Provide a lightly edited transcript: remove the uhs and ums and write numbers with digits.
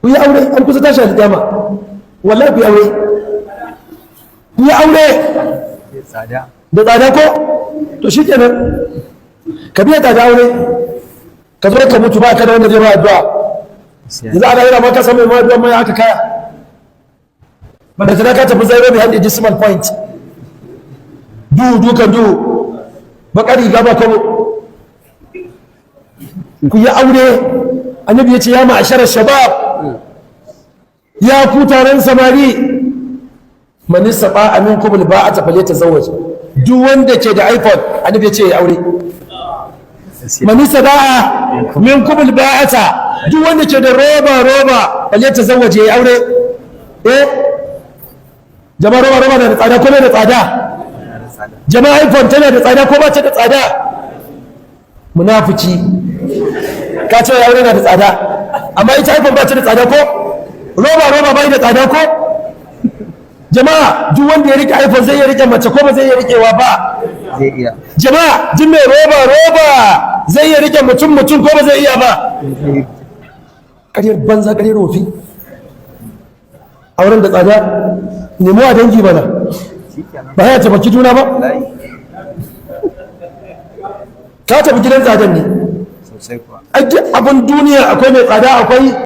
Ku yi aure, an kusa tashi alƙiyama. Wallahi ku yi aure, ku yi aure. Tsada. Da tsada ko? To shi kenan, ka biya tsada aure, ka zo ka mutu ba ka da wanda zai ba addu'a. Yanzu ana yana maka samun ma addu'a mai haka kaya ba da ka tafi zero behind the decimal point, duhu dukan duhu, bakar riga ba kwabo. Ku yi aure. Annabi ya ce: "Ya ma'ashara shabab, ya ku taron samari, man istata'a minkum alba'ata falyatazawwaj." Duk wanda ke da iPhone, annabi ya ce ya aure. Man istata'a minkum alba'ata, duk wanda ke da roba roba, falyatazawwaj, ya aure. Eh jama'a, roba roba na da tsada ko bai da tsada? Jama'a, iPhone tana da tsada ko ba ta da tsada? Munafici, ka ce aure na da tsada, amma ita iPhone ba ta da tsada ko? Roba roba bai da tsada ko? Jama'a, duk wanda ya rike iPhone zai iya rike mace ko ba zai iya rikewa ba? Zai iya. Jama'a, duk mai roba roba zai iya rike mutum mutum ko ba zai iya ba? Ƙaryar banza, ƙaryar wofi. Auren da tsada, nemo a dangi bana. Shikenan. Ba ya taimaki juna ba? Wallahi. Ka tafi gidan tsadan ne. Sosai kuwa. Ai duk abin duniya akwai mai tsada, akwai